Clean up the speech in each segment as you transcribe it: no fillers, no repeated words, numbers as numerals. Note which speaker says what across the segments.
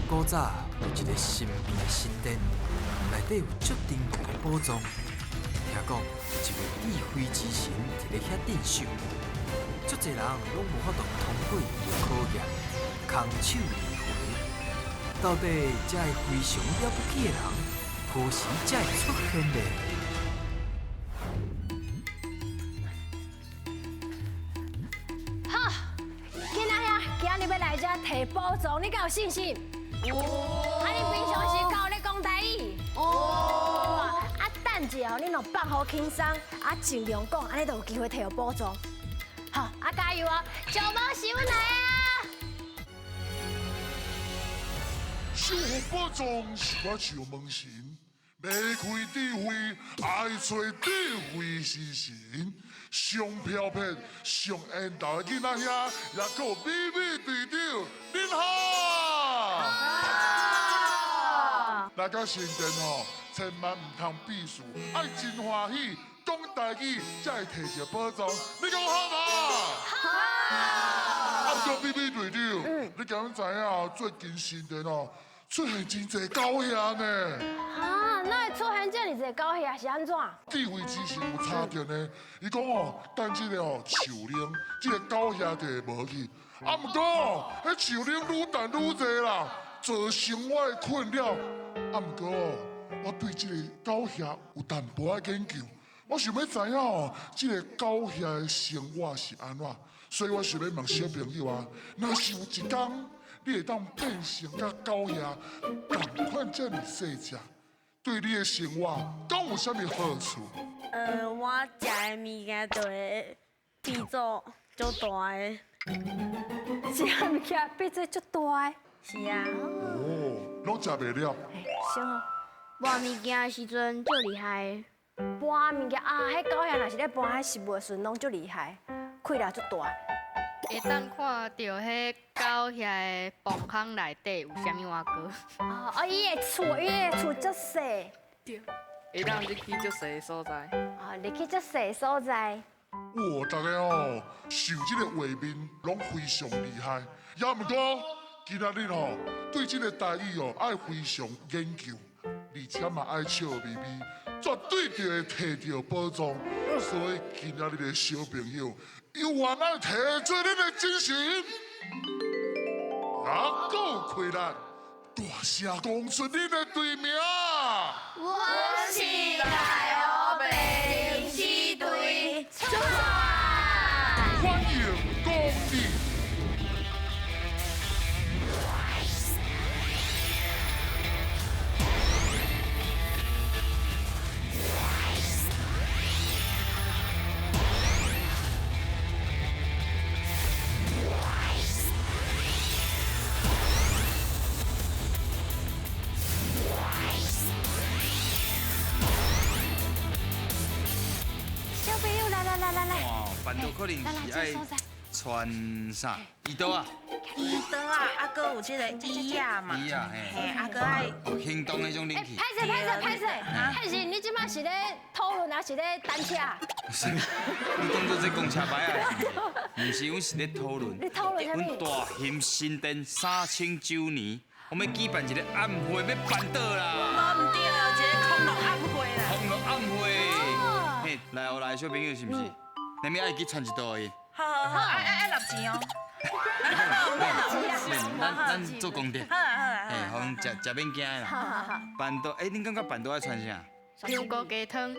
Speaker 1: 古早有一个神秘的神殿，内底有足珍贵的宝藏。听讲有一位智慧之神伫咧遐镇守，足济人拢无法度通过伊的考验，空手而回。到底这个非常了不起的人，何时才会出现呢？
Speaker 2: 好，囡仔兄，今日欲来遮提宝藏，你敢有信心？有。啊，你平常时敢有咧讲台语？有。啊，等一下哦，你若放好轻松，啊，尽量讲，按呢就有机会提到宝藏。好，啊，加油哦！小猫是阮来啊！
Speaker 3: 守护宝藏是我上门神，欲开智慧，爱揣智慧之神。上飘撇、上缘投的囡仔兄，也阁有美美队长，恁好！来到神殿吼，千万毋通避暑，爱真欢喜，讲台语才会提著宝藏。你讲好无？好。啊，毋过美美队长，你敢知影最近神殿哦出现真济狗兄呢？
Speaker 2: 啊，哪会出现遮尔济狗兄是按怎？
Speaker 3: 智慧之神有查著呢，伊讲哦，等这个哦树奶，这个狗兄就会无去。啊，毋过哦，彼树奶愈陈愈济啦，造成我的困扰。啊，毋过哦，我对这个狗兄有淡薄仔研究，我想欲知影哦，这个狗兄的生活是按怎，所以我想欲问小朋友啊，若是有一天你会当变成佮狗兄仝款遮尔细只，对你的生活敢有啥物好处？
Speaker 4: 我食的物件就会变做足大的。
Speaker 2: 食物件变做足大的。
Speaker 4: 是啊。
Speaker 3: 哦，拢食袂了。
Speaker 2: 是哦。
Speaker 5: 搬物件的时阵足厉害。
Speaker 2: 搬物件啊，彼狗兄若是咧搬彼食物的时阵，拢足厉害，气力足大。
Speaker 6: 会当看著彼狗兄的磅空内底有啥物碗糕。
Speaker 2: 哦，啊，伊的厝足细。
Speaker 6: 对。
Speaker 7: 会当入去足细的所在。
Speaker 2: 哦，入去足细的所在。
Speaker 3: 哇，大家哦，想这个画面拢非常厉害。也毋过，今仔日吼对这个台语哦爱非常研究，而且嘛爱笑眯眯，绝对就会提著宝藏。所以今仔日的小朋友，犹原爱提出恁的精神，也阁有气力，大声讲出恁的队名。
Speaker 5: 我是内湖白龙狮队，出发！
Speaker 3: 欢迎光临。
Speaker 2: 小朋友，来来来来来。
Speaker 8: 哇，办桌可能是爱穿啥？椅桌啊。
Speaker 9: 椅桌啊，啊，阁有这个椅仔嘛。
Speaker 8: 椅仔嘿。
Speaker 9: 嘿，啊，阁爱。
Speaker 8: 行动彼种灵气。
Speaker 2: 歹势歹势歹势，歹势，你这马是咧讨论还是咧单车？
Speaker 8: 啥物？你当作这公车牌啊？毋是，阮是咧讨论。
Speaker 2: 你讨论啥物？
Speaker 8: 阮大兴新店3000周年，我们举办一个暗会，欲办桌啦。
Speaker 9: 无毋对，一个康乐暗会啦。
Speaker 8: 康乐暗会。嘿，来哦来，小朋友是毋是？你们爱去穿一道的。
Speaker 9: 好好好，爱爱爱纳钱哦。
Speaker 8: 咱做功德。
Speaker 9: 好啊好啊。
Speaker 8: 嘿，好，食食免惊的啦。
Speaker 2: 好好好。
Speaker 8: 办桌，欸，恁感觉办桌爱穿啥？
Speaker 6: 香菇鸡汤。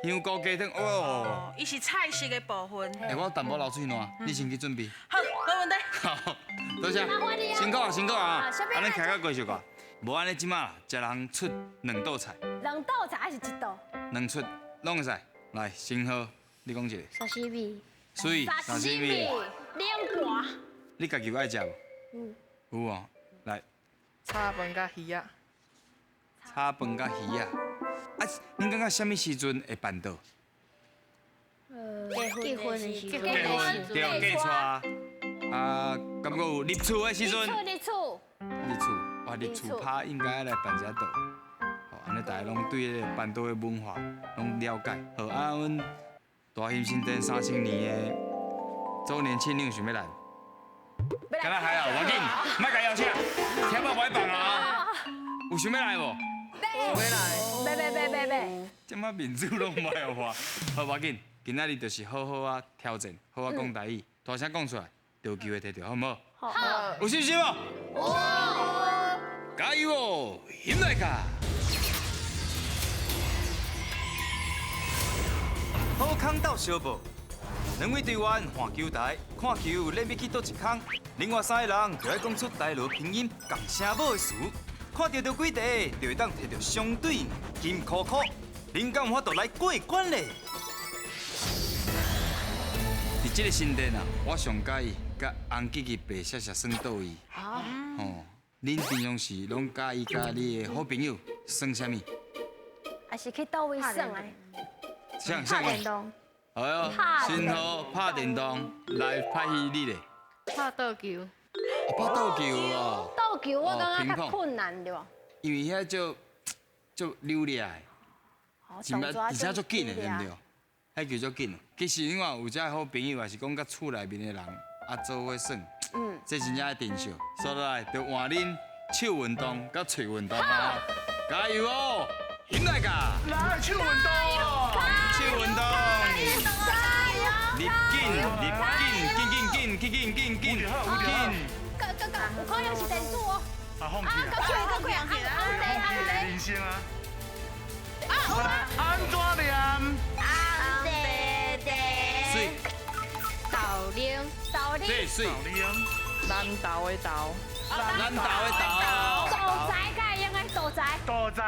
Speaker 8: 香菇鸡汤哦。
Speaker 9: 伊是菜色的部分。
Speaker 8: 欸，我淡薄流喙澜，你先去准备。
Speaker 9: 好，没问题。
Speaker 8: 好，多谢。辛苦啊，辛苦啊。啊，咱徛较过小可。无按呢，这马一人出两道菜。
Speaker 2: 两道菜还是一道？
Speaker 8: 两出，拢会使。来，先好，你讲一个。
Speaker 5: 沙西米。
Speaker 8: 水，沙西米。
Speaker 2: 凉拌。
Speaker 8: 你家己有爱食无？有。有哦，来。
Speaker 7: 炒饭佮鱼仔。
Speaker 8: 炒饭佮鱼仔。啊，恁感觉啥物时阵会办桌？
Speaker 5: 结婚的时阵。
Speaker 8: 结婚，对，嫁娶。啊，敢阁有入厝的时阵？
Speaker 2: 入厝，
Speaker 8: 入厝。哇，入厝拍应该来办一下桌。好，按呢大家拢对彼个办桌的文化拢了解。好，啊，阮大兴新店3000年的周年庆，你有想欲来？敢若还好，无要紧，莫共邀请，听无袂放啊。有想欲來無？
Speaker 2: 欲來。欲欲欲欲欲。
Speaker 8: 這馬面子攏無愛予我。好，無要緊，今仔日就是好好啊挑戰，好好講台語，大聲講出來，就有機會摕著，好毋好？
Speaker 2: 好。
Speaker 8: 有信心無？有。加油哦，起來噶！
Speaker 1: 好康鬥相報，兩位隊員換球台，看球練欲去佗一空，另外三個人就愛講出台羅拼音仝聲母的詞，看著著幾題，就會當摕著相對應的金箍箍。恁敢有法度來過關咧？
Speaker 8: 佇這个神殿啊，我上佮意佮紅吉吉白雪雪耍倒位。哦，恁平常時攏佮意佮你的好朋友耍啥物？
Speaker 2: 啊是去佗位耍的？
Speaker 8: 啥？
Speaker 5: 拍電動。
Speaker 8: 哎喲，新好拍電動，來拍戲你咧？
Speaker 6: 拍桌球。
Speaker 8: 拍桌球哦。
Speaker 2: 桌球我感覺較困難對無？
Speaker 8: 因為遐足足扭掠的，而且足緊的，對毋對？彼球足緊。其實你看有遮好朋友，也是講佮厝內面的人啊做伙耍，這真正愛珍惜。所以來就換恁手運動佮喙運動啊！加油哦！起來噶！
Speaker 3: 來手運動！
Speaker 8: 手運動！入緊入緊緊緊緊緊緊緊緊緊！
Speaker 2: 夠夠夠，有可能是電子哦。
Speaker 3: 啊，放棄
Speaker 2: 啊，夠快夠快，紅紅地紅地。
Speaker 3: 人生啊！安怎念？
Speaker 5: 紅地地。
Speaker 8: 水。
Speaker 6: 豆奶。
Speaker 2: 豆奶。
Speaker 8: 这水。
Speaker 7: 南投的投。
Speaker 8: 南投的投。
Speaker 2: 豆仔敢會用的豆仔。
Speaker 3: 豆仔。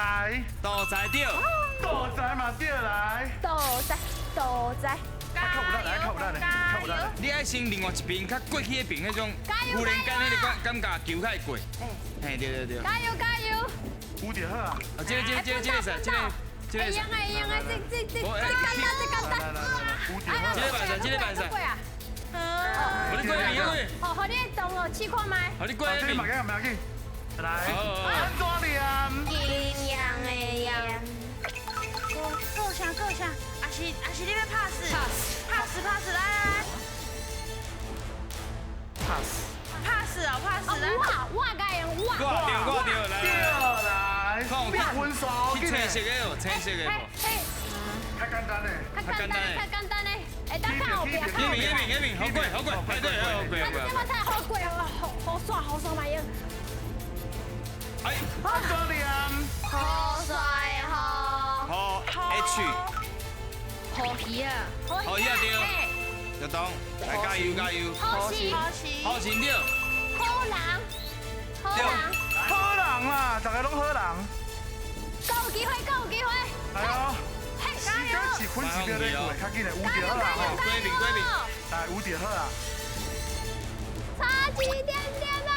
Speaker 8: 豆仔對。
Speaker 3: 豆仔嘛對來。
Speaker 2: 豆仔豆仔。
Speaker 3: 較有力來，較有力來，較有力。
Speaker 8: 你愛先另外一邊較過去彼邊彼種，忽然間彼個感覺球較會過。嘿，對對對。
Speaker 2: 加油加油！
Speaker 3: 有就好啊。
Speaker 8: 啊，這個這個這個這個是，這個這個。
Speaker 2: 會用的會用的，這這這這簡單這簡單。
Speaker 8: 這個辦賽，這個辦賽。予你過邊過。
Speaker 2: 好，予你動哦，試看覓。
Speaker 8: 予你過彼邊。
Speaker 3: 這個嘛緊，來。安怎念？
Speaker 5: 金陽的陽。
Speaker 9: 夠啥夠啥，啊是啊是你欲拍死？拍死來來來。
Speaker 7: pass。
Speaker 9: pass 哦 pass 來。
Speaker 2: 我我該用我。
Speaker 8: 掛掉掛掉來。
Speaker 3: 對來。看有分數。
Speaker 8: 去青色的哦，青色的無。
Speaker 3: 較簡單的。
Speaker 2: 較簡單的，較簡單的。會當看後壁。
Speaker 8: 彼邊彼邊彼邊，好過好過，排隊好過。
Speaker 2: 啊，這擺太好過，好好煞好煞嘛用。
Speaker 8: 哎。
Speaker 3: 安怎念？
Speaker 5: 好帥好。
Speaker 8: 好 H。
Speaker 6: 好魚啊！
Speaker 8: 好魚啊對。就當，來加油加油！
Speaker 2: 好事
Speaker 9: 好事
Speaker 8: 好事對。
Speaker 2: 好人，好人，
Speaker 3: 好人啦，大家攏好人。
Speaker 2: 閣有機會，閣有機會。
Speaker 3: 來哦，時間是分一秒咧過，較緊的，有就好啦。
Speaker 8: 過邊過邊。
Speaker 3: 來，有就好啦。
Speaker 2: 差一點點啊！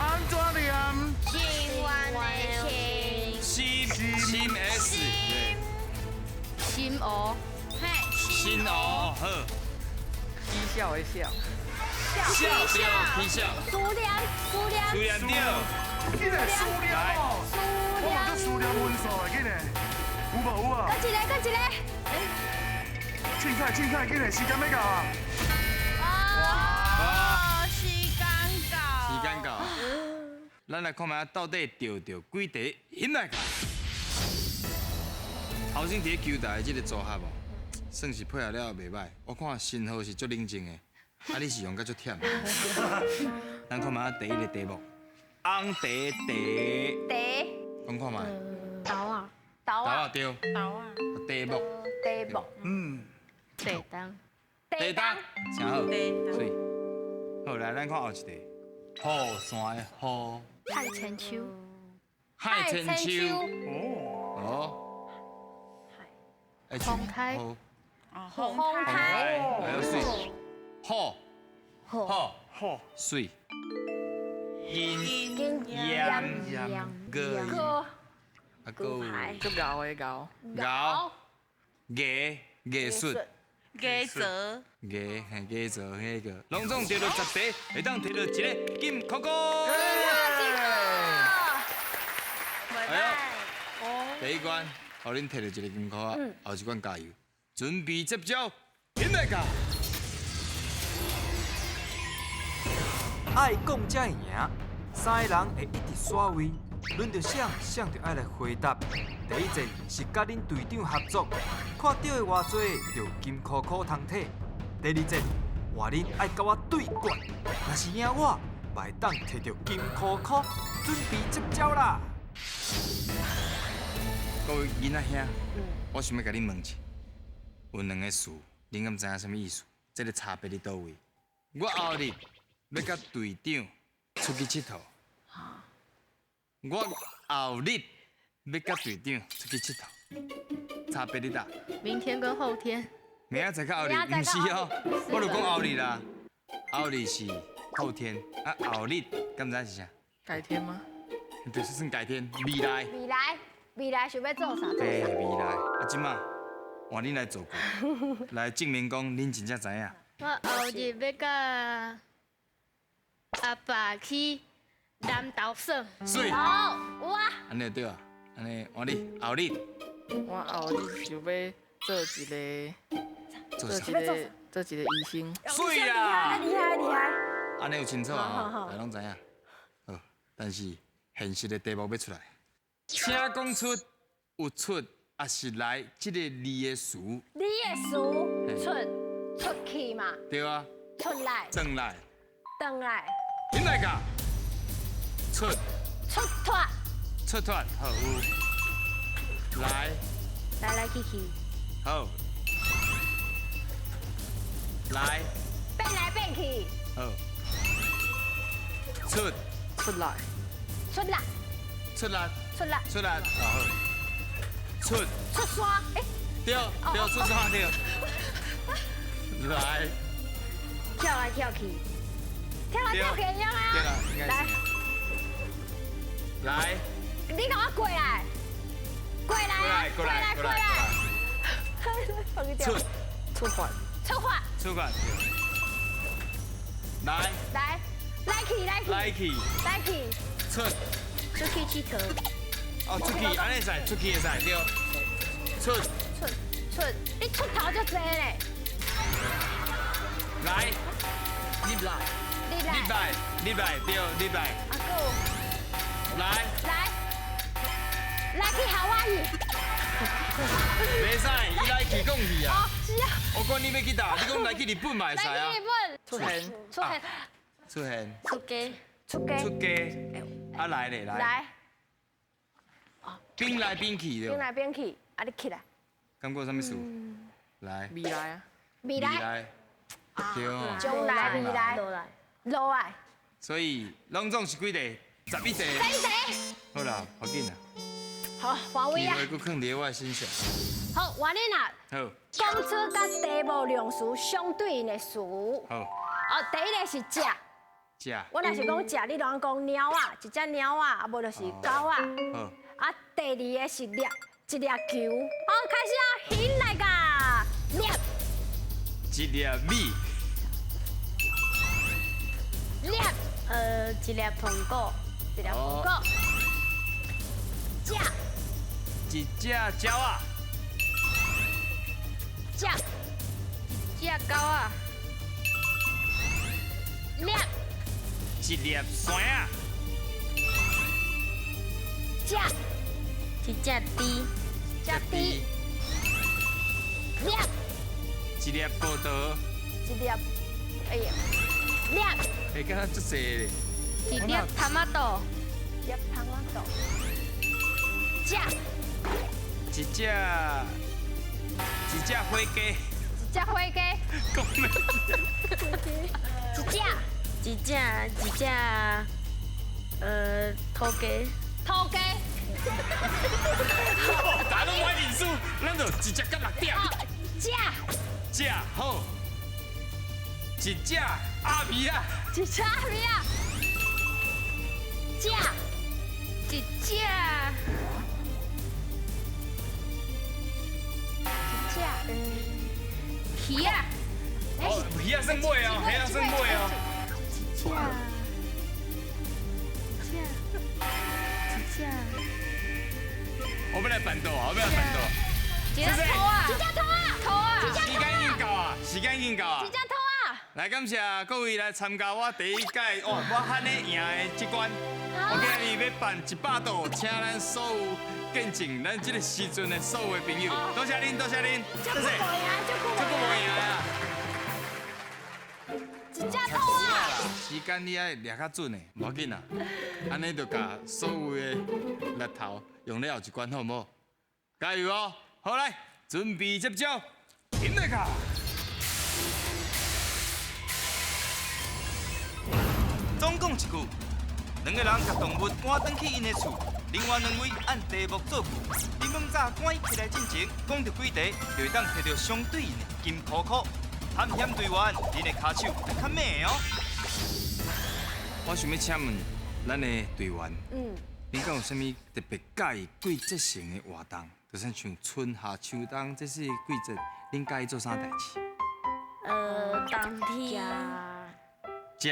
Speaker 3: 安怎念？
Speaker 5: 心願的心。
Speaker 8: 心心 S。
Speaker 6: 心哦。
Speaker 8: 心哦，好。
Speaker 7: 嬉笑的笑。
Speaker 8: 笑对，嬉笑。
Speaker 2: 思念，思念。
Speaker 8: 思念对。
Speaker 3: 紧来思念哦。我嘛做思念分数的，紧来。有无有啊？
Speaker 2: 閣一个，閣一个。
Speaker 3: 凊彩凊彩，緊來，時間欲到啊！
Speaker 9: 哇，時間到。
Speaker 8: 時間到。咱來看覓到底著著幾題？起來。頭先佇咧球台的這個組合哦，算是配合了袂䆀。我看新浩是足冷靜的，啊你是用甲足忝。咱看覓第一個題目，紅茶茶。
Speaker 2: 茶。
Speaker 8: 講看覓。
Speaker 5: 豆啊。
Speaker 2: 豆啊。
Speaker 8: 對。
Speaker 9: 豆啊。
Speaker 8: 題目。
Speaker 2: 題目。
Speaker 3: 嗯。
Speaker 6: 地東。
Speaker 8: 地東。真好。媠。好，來，咱看後一題。雨傘的雨。
Speaker 6: 海千秋。
Speaker 8: 海千秋。哦。哦。
Speaker 6: 風開。
Speaker 2: 風開。
Speaker 8: 哎呦媠。好。好。
Speaker 3: 好。
Speaker 8: 媠。阴。阳。个。
Speaker 2: 个。
Speaker 8: 啊，阁有。
Speaker 7: 足𠢕的𠢕。
Speaker 8: 𠢕。艺艺术。
Speaker 9: 艺术。
Speaker 8: 艺嘿艺术彼个，攏总得著10题，會當摕著一个金箍箍。哎呦，第一關，予恁摕著一个金箍啊，後一關加油，準備接招，起來噶！
Speaker 1: 愛講才會贏，三个人會一直刷位，轮著谁，谁就爱来回答。第一战是佮恁队长合作，看著的偌济就金箍箍通提。第二战换恁爱佮我对决，若是赢我，嘛会当提著金箍箍，准备接招啦！
Speaker 8: 各位囡仔兄，我想欲共恁问一下，有两个词，恁敢知影啥物意思？这个差别伫佗位？我后日欲佮队长出去𨑨迌。我后日欲佮队长出去𨑨迌，差别伫佗？
Speaker 6: 明天跟后天。
Speaker 8: 明仔载佮后日，毋是哦，我就讲后日啦。后日是后天，啊后日敢知是啥？
Speaker 7: 改天吗？
Speaker 8: 对，算改天，未来。
Speaker 2: 未来，未来想欲做啥？
Speaker 8: 欸，未来。啊，这马换恁来造句，来证明讲恁真正知影。
Speaker 6: 我后日欲佮阿爸去南投耍。
Speaker 8: 媠。
Speaker 2: 好，有啊。
Speaker 8: 按呢对啊，按呢换你后日。
Speaker 7: 我后日想欲做一个，做一个医生。
Speaker 8: 媠啦！
Speaker 2: 厉害厉害。
Speaker 8: 按呢有清楚啊，大家拢知影。好，但是现实的题目欲出来，请讲出有出抑是来这个字的词。
Speaker 2: 字的词出出去嘛？
Speaker 8: 对啊。
Speaker 2: 出来。
Speaker 8: 转来。
Speaker 2: 转来。
Speaker 8: 进来噶。出。
Speaker 2: 出脱。
Speaker 8: 出脱，好有。来。
Speaker 5: 来来去去。
Speaker 8: 好。来。
Speaker 2: 变来变去。
Speaker 8: 好。出。
Speaker 7: 出来。
Speaker 2: 出来。
Speaker 8: 出来。
Speaker 2: 出来。
Speaker 8: 出来，好。出。
Speaker 2: 出山，欸。
Speaker 8: 对，对，出山对。来。
Speaker 5: 跳来跳去。
Speaker 2: 跳来跳去一样啊。
Speaker 8: 对啦，应该是。来。
Speaker 2: 你共我过来。过来。
Speaker 8: 过来，过来，过来。出。
Speaker 7: 出发。
Speaker 2: 出发。
Speaker 8: 出发。来。
Speaker 2: 来。来去，来去。
Speaker 8: 来去。
Speaker 2: 来去。
Speaker 8: 出。
Speaker 5: 出去𨑨迌。
Speaker 8: 哦，出去，按呢会使，出去会使，对。出。
Speaker 2: 出出，你出头足济咧。
Speaker 8: 来。
Speaker 7: 入来。
Speaker 2: 入来。
Speaker 8: 入来，入来，对，入来。
Speaker 2: 啊，阁有。
Speaker 8: 来。
Speaker 2: 来。来去夏威夷。
Speaker 8: 袂使，伊来去讲去啊。
Speaker 2: 哦，是啊。
Speaker 8: 我管你欲去佗，你讲来去日本嘛会使啊。
Speaker 2: 来去日本。
Speaker 7: 出现。
Speaker 2: 出现。
Speaker 8: 出现。
Speaker 5: 出家。
Speaker 2: 出家。
Speaker 8: 出家。啊来咧来。
Speaker 2: 来。
Speaker 8: 变来变去对。
Speaker 2: 变来变去，啊你起来。
Speaker 8: 感觉啥物事？来。
Speaker 7: 未来啊。
Speaker 2: 未来。
Speaker 8: 对哦。
Speaker 2: 将来未来。落来。
Speaker 8: 所以拢总是几题？11题。
Speaker 2: 11题。
Speaker 8: 好啦，无紧啦。
Speaker 2: 好，换位啊。
Speaker 8: 机会阁囥伫我的身上。
Speaker 2: 好，换恁啦。
Speaker 8: 好。
Speaker 2: 讲出佮题目量词相对应的词。
Speaker 8: 好。
Speaker 2: 哦，第一个是食。
Speaker 8: 食。
Speaker 2: 我若是讲食，你拢讲猫仔，一只猫仔，啊无就是狗仔。
Speaker 8: 好。
Speaker 2: 啊，第二个是粒，一粒球。好，开始啊，起来噶，粒。
Speaker 8: 一粒米。
Speaker 2: 粒。
Speaker 5: 一粒苹果。
Speaker 2: 一粒苹果。食。
Speaker 8: 一只鸟仔。
Speaker 2: 食。
Speaker 6: 一只狗仔。
Speaker 2: 粒。
Speaker 8: 一粒山仔。
Speaker 2: 食。
Speaker 5: 一只猪。
Speaker 2: 一只猪。粒。
Speaker 8: 一粒葡萄。
Speaker 2: 一粒，哎呀，粒。
Speaker 8: 会敢若足济咧。
Speaker 6: 一粒汤仔豆。
Speaker 2: 一粒汤仔豆。食。
Speaker 8: 一只，一只火鸡。
Speaker 2: 一只火鸡。
Speaker 8: 讲咩？
Speaker 2: 一只。
Speaker 4: 一只，一只，土鸡。
Speaker 2: 土鸡。
Speaker 8: 大家拢歹认输，咱就一只到6点。
Speaker 2: 食。
Speaker 8: 食好。一只鸭皮仔。
Speaker 2: 一只鸭皮仔。食。
Speaker 6: 一只。
Speaker 2: 一只。
Speaker 6: 鱼仔。
Speaker 8: 哦，鱼仔算尾哦，鱼仔算尾哦。
Speaker 6: 一只。一只。一只。
Speaker 8: 我欲来办桌啊！我欲来办桌。
Speaker 6: 一只兔仔。
Speaker 2: 一只兔仔。
Speaker 6: 兔仔。
Speaker 8: 时间已经到啊！时间已经到啊！
Speaker 2: 一只兔仔。
Speaker 8: 来，感谢各位来参加我第一届哦，我罕咧赢的这关。
Speaker 2: 啊！
Speaker 8: 我今日欲办100道，请咱所有见证咱这个时阵的所有的朋友，多谢恁，多谢恁，
Speaker 2: 谢谢。
Speaker 8: 这久无赢啊！
Speaker 2: 一只兔啊！
Speaker 8: 时间你爱掠较准的，无要紧啦。按呢就共所有的力头用了后一关，好无？加油哦！好来，准备接招，停来卡。
Speaker 1: 总讲一句，两个人共动物赶转去𪜶的厝，另外两位按题目做句。你猛早赶起来进前，讲著几题，就会当提著相对应的金箍箍。探险队员，恁的跤手会较猛哦。
Speaker 8: 我想欲请问咱的队员，恁敢有啥物特别佮意季节性的活动？就算像春夏秋冬，这四个季节，恁佮意做啥代志？
Speaker 5: 冬天。
Speaker 8: 食。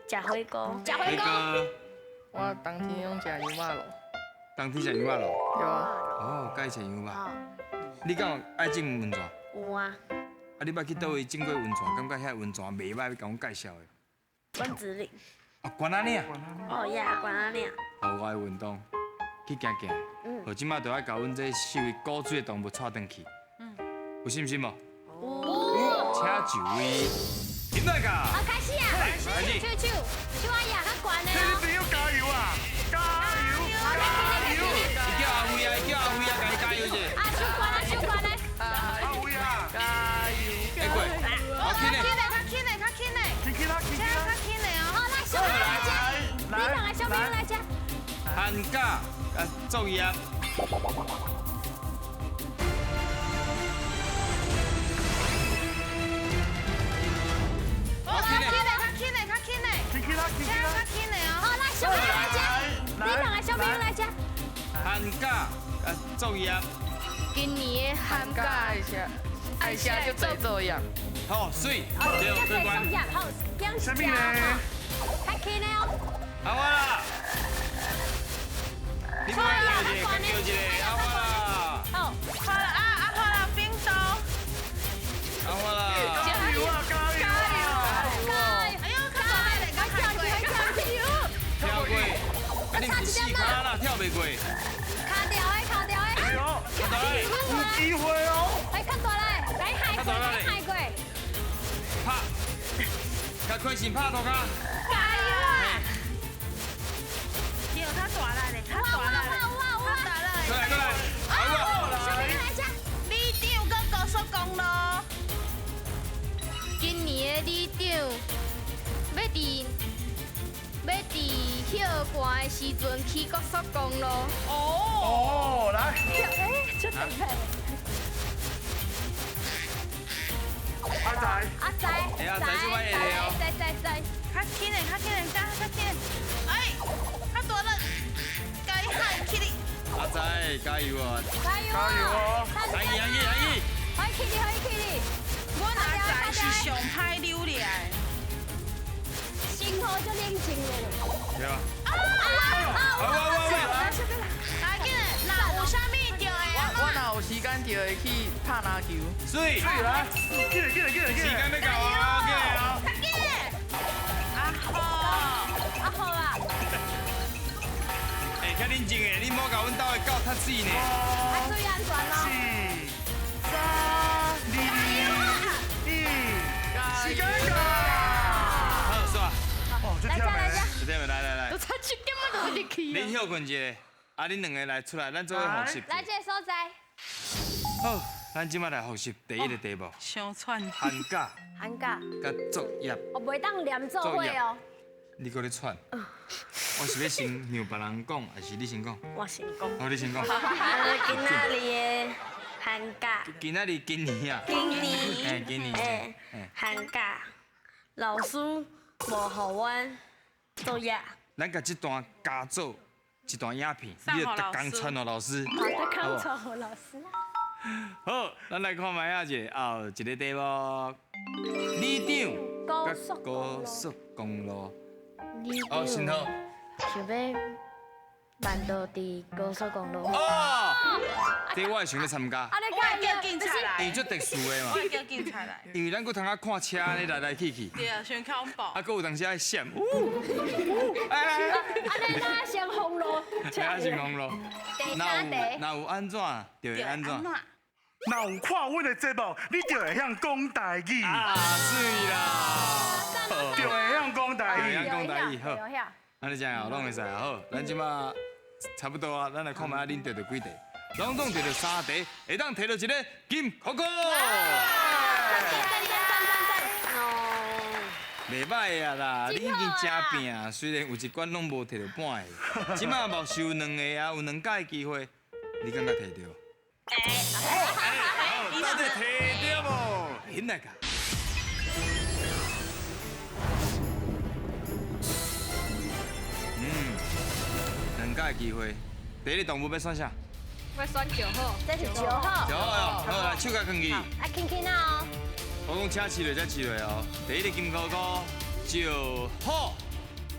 Speaker 5: 食火锅。
Speaker 2: 食火锅。
Speaker 7: 我冬天拢食羊肉炉。
Speaker 8: 冬天食羊肉炉？
Speaker 7: 对啊。
Speaker 8: 哦，佮意食羊肉。你敢有爱浸温泉？
Speaker 5: 有啊。
Speaker 8: 啊，你捌去佗位浸过温泉？感觉遐温泉袂䆀，欲共阮介绍的？
Speaker 5: 关子岭。
Speaker 8: 啊，关仔岭。
Speaker 5: 哦呀，关仔岭。
Speaker 8: 户外运动，去行行。好，这摆就爱共阮这四位古锥的动物带转去。有信心无？
Speaker 2: 有。
Speaker 8: 请就位，停来噶。
Speaker 2: 好，开始啊！开始。手手手阿爷较悬的哦。
Speaker 3: 你朋友加油啊！加油！加油！
Speaker 8: 伊叫阿辉啊，伊叫阿辉啊，共伊加油者。
Speaker 2: 啊，手悬啊，手悬的。
Speaker 3: 阿辉啊！
Speaker 7: 加油！
Speaker 8: 哎，过，较轻的，
Speaker 9: 较轻的，较轻的，
Speaker 3: 轻轻啦，轻轻啦，
Speaker 9: 较轻的哦。
Speaker 2: 好，来，小朋友来吃，你两个小朋友来吃。
Speaker 8: 寒假啊，作业。
Speaker 9: 较轻的，较轻的，较轻的，
Speaker 3: 轻轻啦，轻轻啦，
Speaker 9: 较轻的哦。
Speaker 2: 好，来，小朋友来吃，你两个小朋友来吃。
Speaker 8: 寒假啊，作业。
Speaker 6: 今年的寒假
Speaker 7: 爱写，爱写就做作业。
Speaker 8: 好，水，对，过关。
Speaker 2: 好，讲
Speaker 3: 什么呢？
Speaker 2: 较轻的哦。
Speaker 8: 阿我啦。你莫叫一个，叫一个，阿我啦。
Speaker 2: 好，
Speaker 9: 好啦，啊，阿花啦，冰刀。
Speaker 8: 阿我啦。
Speaker 3: 加油啊，加油！
Speaker 2: 加油！
Speaker 9: 哎呦，较大力，较
Speaker 2: 跳过，跳
Speaker 8: 跳过。啊，你是四跤啦，跳袂过。
Speaker 2: 卡掉的，卡掉的。
Speaker 8: 较大力。
Speaker 3: 有机会哦。
Speaker 2: 哎，较大力，来害过，来害过。
Speaker 8: 拍，较开心拍涂跤。
Speaker 2: 加油啊！
Speaker 9: 对，较大力的，较大力的，较大力。
Speaker 8: 过来，过来，
Speaker 2: 好，小朋友来吃。
Speaker 9: 里长阁高速公路。
Speaker 6: 今年的里长欲伫歇寒的时阵去高速公路。
Speaker 9: 哦。
Speaker 3: 哦，来。
Speaker 2: 哎，这特别。
Speaker 3: 阿仔。
Speaker 2: 阿仔。
Speaker 8: 哎，阿仔这摆会哦。
Speaker 2: 仔仔仔。
Speaker 9: 较轻的，较轻的，较轻的。哎，较大力，该害起哩。
Speaker 8: 阿仔，加油啊！
Speaker 2: 加油！
Speaker 3: 加油哦！
Speaker 8: 来去，来去，来去！
Speaker 2: 欢迎起哩，欢迎起哩。
Speaker 9: 阮阿仔是上歹扭掠的。
Speaker 2: 心好足冷静的。
Speaker 8: 对啊。
Speaker 2: 啊啊！
Speaker 8: 哇哇哇！
Speaker 9: 来紧的，若有啥物著的，
Speaker 7: 我若有时间就会去拍篮球。
Speaker 8: 水，
Speaker 3: 水来，紧来，紧来，紧来，
Speaker 8: 时间欲到啊，紧来啊！
Speaker 9: 较紧的。阿好，
Speaker 2: 阿好啊。
Speaker 8: 哎，较冷静的，你莫共阮兜的狗踢死呢。
Speaker 2: 啊，注意安全哦。
Speaker 3: 4、3、2、1，时间到。
Speaker 8: 好，煞。
Speaker 3: 哦，这忝的。
Speaker 8: 这忝的，来来来。
Speaker 6: 都差一点仔就入去
Speaker 8: 恁歇睏一下，啊，恁两个来出来，咱做伙复习。
Speaker 2: 来这个所在。
Speaker 8: 好，咱这摆来复习第一个题目。
Speaker 9: 伤喘。
Speaker 8: 寒假。
Speaker 2: 寒假。
Speaker 8: 佮作业。
Speaker 2: 哦，袂当连做伙哦。
Speaker 8: 你阁咧喘？我是欲先让别人讲，还是你先讲？
Speaker 5: 我先讲。
Speaker 8: 好，你先讲。
Speaker 5: 今仔日的寒假。
Speaker 8: 今仔日今年啊。
Speaker 5: 今年。
Speaker 8: 哎，今年。
Speaker 5: 哎，寒假，老师无予阮作业。
Speaker 8: 咱共这段加做一段影片，你就逐工传予老师。
Speaker 2: 好，逐工传予老师。
Speaker 8: 好，咱来看觅仔者，后一个题目，里长
Speaker 2: 高速
Speaker 8: 高速公路。
Speaker 5: 哦，
Speaker 8: 新好。
Speaker 5: 想欲办桌伫高速公路。
Speaker 8: 哦，这我会想欲参加。
Speaker 2: 啊，你
Speaker 9: 我会叫警察来，
Speaker 8: 因为足特殊的嘛。
Speaker 9: 我会叫警察来。
Speaker 8: 因为咱阁通啊看车咧来来去去。
Speaker 9: 对啊，伤恐怖。
Speaker 8: 啊，阁有当时爱闪，呜呜，哎。
Speaker 2: 按呢咱先封路。
Speaker 8: 先封路。
Speaker 2: 若
Speaker 8: 有若有按怎，就会按怎。
Speaker 10: 若有看阮的节目，你就会晓讲台语。
Speaker 8: 啊，媠啦。
Speaker 10: 就会晓讲台语。
Speaker 8: 会晓讲台语，好。按呢这样拢会使啊，好，咱这马差不多啊，咱来看觅恁得著几题，拢总得著三题，会当提著一个金箍箍。袂歹啊啦，你已经真拼，虽然有一关拢无提著半个，这马无收两个啊，有两摆机会，你感觉提著？到底提著无？紧来噶。两摆机会，第一个动物欲选啥？
Speaker 6: 欲选石虎。
Speaker 2: 这是石虎。
Speaker 8: 石虎哦，好来，手共囥起。
Speaker 2: 啊，轻轻啊哦。
Speaker 8: 我讲请试落才试落哦。第一个金箍箍，石虎，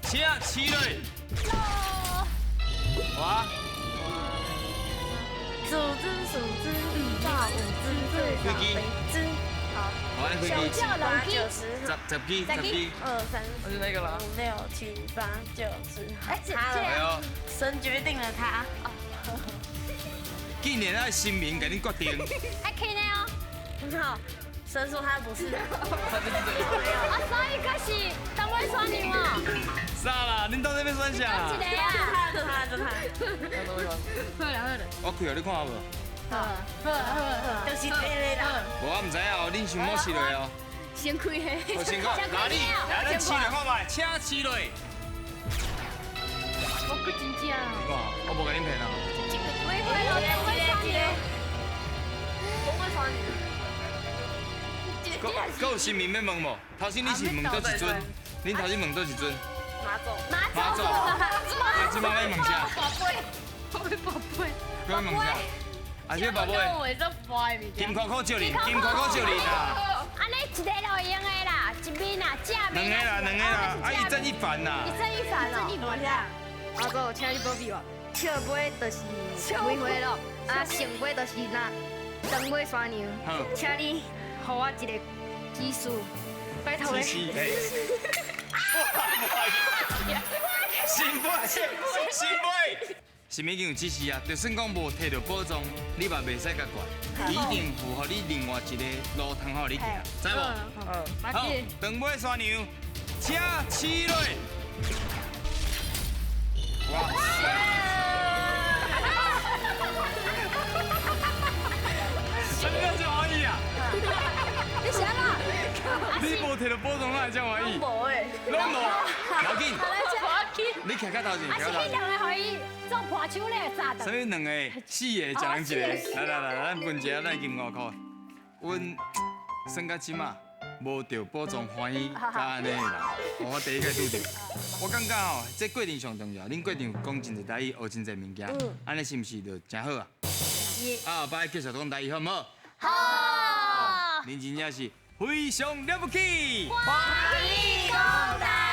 Speaker 8: 请试落。哇！
Speaker 5: 四只，四只，五只，最少八只。好。
Speaker 2: 小叫两支。
Speaker 8: 十支，十支。
Speaker 5: 二三四五六七八九十。
Speaker 2: 哎，这
Speaker 8: 这。
Speaker 5: 神决定了他。
Speaker 8: 既然爱神明共恁决定。
Speaker 2: 爱轻的哦。
Speaker 5: 好，神说他不是。
Speaker 2: 啊，所以阁是当尾选你嘛？
Speaker 8: 啥啦？恁到底欲选啥？
Speaker 2: 一个啊。
Speaker 5: 就他，就他。
Speaker 6: 好啦好啦。
Speaker 8: 我开予你看好无？
Speaker 6: 好，好好好。
Speaker 5: 就是这个啦。
Speaker 8: 无我毋知影哦，恁想欲试落哦。
Speaker 6: 先开嘿。
Speaker 8: 我先讲，哪里？来，咱试落看觅，请试落。
Speaker 6: 我阁真正。
Speaker 8: 哇，我无共恁骗哦。
Speaker 2: 一个机会咯，当尾选你。
Speaker 5: 当尾选你。
Speaker 8: 阁有神明欲问无？头先你是问佗一尊？恁头先问佗一尊？
Speaker 5: 妈祖。
Speaker 8: 妈祖。啊，这摆欲问啥？
Speaker 6: 宝贝，宝贝，宝贝。
Speaker 8: 阁欲问啥？啊，这宝贝。金箍箍借你，金箍箍借你啦。
Speaker 2: 按呢一个就会用的啦，一面啦，正
Speaker 8: 面。两个啦，两个啦，啊一正一反啦。
Speaker 2: 一正一反哦。
Speaker 6: 阿祖，请你保庇我。笑尾就是开花咯，啊，成尾就是那长尾山羊。
Speaker 8: 好。
Speaker 6: 请你予我一个指示，拜托你。
Speaker 8: 指示。神尾，神尾。是已经有指示啊，就算讲无提著宝藏，你嘛袂使共怪，一定有予你另外一个路通予你行，知无？好，长尾山羊，请试落。哇！啥物遮欢喜啊？
Speaker 2: 你是按怎？
Speaker 8: 你无提著宝藏，哪会遮欢喜？
Speaker 5: 拢无诶，
Speaker 8: 拢无。要紧，你徛较头前，
Speaker 2: 啊是彼两个予伊做伴手咧，炸
Speaker 8: 的。啥物两个？四个，一人一个。来来来，咱分一下咱金箍箍。阮算到这马，无著宝藏欢喜甲按呢啦。我第一届拄著，我感觉吼，这过程上重要。恁过程有讲真济台语，学真济物件，按呢是毋是就真好啊？啊，后摆继续讲台语好毋好？
Speaker 2: 好。
Speaker 8: 恁真正是非常了不起。
Speaker 2: 欢喜讲台。